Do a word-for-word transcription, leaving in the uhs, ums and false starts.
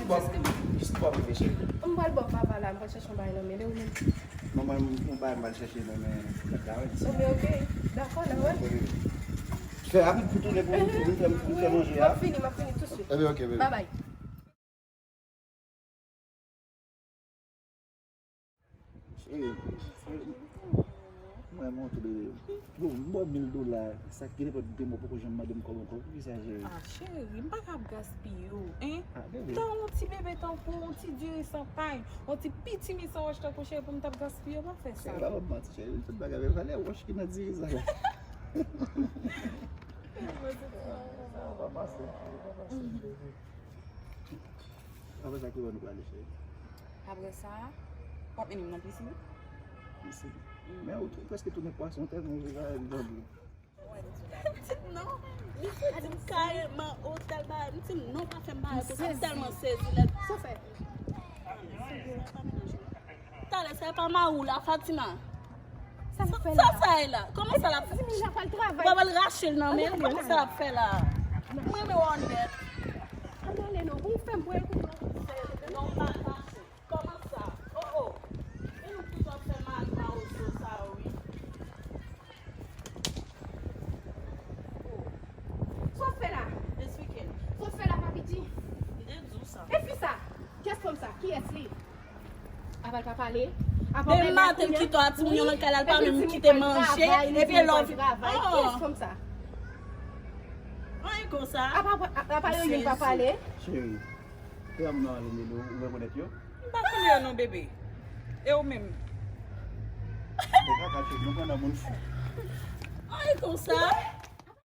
Jis pou ap rive, cheri. M pral bò papa la, m pral chèche yon bagay nan men li, ou menm? Non, mwen, yon bagay m pral chèche nan men Garance. Ok, ok. Dakò, nan wè. Fè rapid pou tounen pou vin fè, vin fè manje a. M ap vini, m ap vini tousuit. Ebyen, ok, bebe. Bye bye. Cheri, mwen montre, bon, m ba w mil dola, sa ki gen nenpòt de mwa poko janm mande m kòb ankò, poukisa, cheri? Ah, cheri, m pa ka ap gaspiye yo, en? Ah, bebe. Tan yon ti bebe tankou w, yon ti diri san pay, yon ti piti mi san wòch tankou w, cheri, pou m t ap gaspiye yo, pa fè sa. Cheri, pa ban m manti, cheri, tout bagay, men valè wòch ki nan diri sa la. Sa pa pase, cheri, pa pase, bebe. Apre sa, ki bò nou prale, cheri? Apre sa, w ap mennen m nan pisin? Pisin. Mm. Men ou tou, prèske tounen pwason, tèlman ou viv avèk Bondye. M di m non. Misye di m kareman, otèl bagay. M di m non, pa fè m bagay konsa. M tèlman sezi nèt. Sa w fè? Talè, se pa mari w la, Fatima. Sa l ap fè la? Sa sa ye la? Kòman sa l ap fè? Di m li la pral travay. Ou pa pral rache l nan men l? Kòman sa l ap fè la? Mwen, mwen, on nèt. Ann ale non, pou w fè m bwè kout non. Non, pa rache. Kòman sa? Oh, oh. E nou ki sot fè mari mawozo sa yo, wi. Oh. Sa w fè la? Esplike l. Sa w fè la, Papiti? M te di w sa. E fi sa? Kiyès fanm sa? Kiyès li? Apa l pa pale? Apa w pa pale? Depi maten l kite w a timoun yo nan kay la, l pa menm kite manje, epi lè w vin. Kiyès fanm sa? Anyen konsa. Apa, apa yo youn pa pale? Cheri, frè m nan ale, Melo, ou rekonèt yo? M pa konnen yo non, bebe. E ou menm? Bon, kaka, cheri, nou pran nan moun fou. Anyen konsa.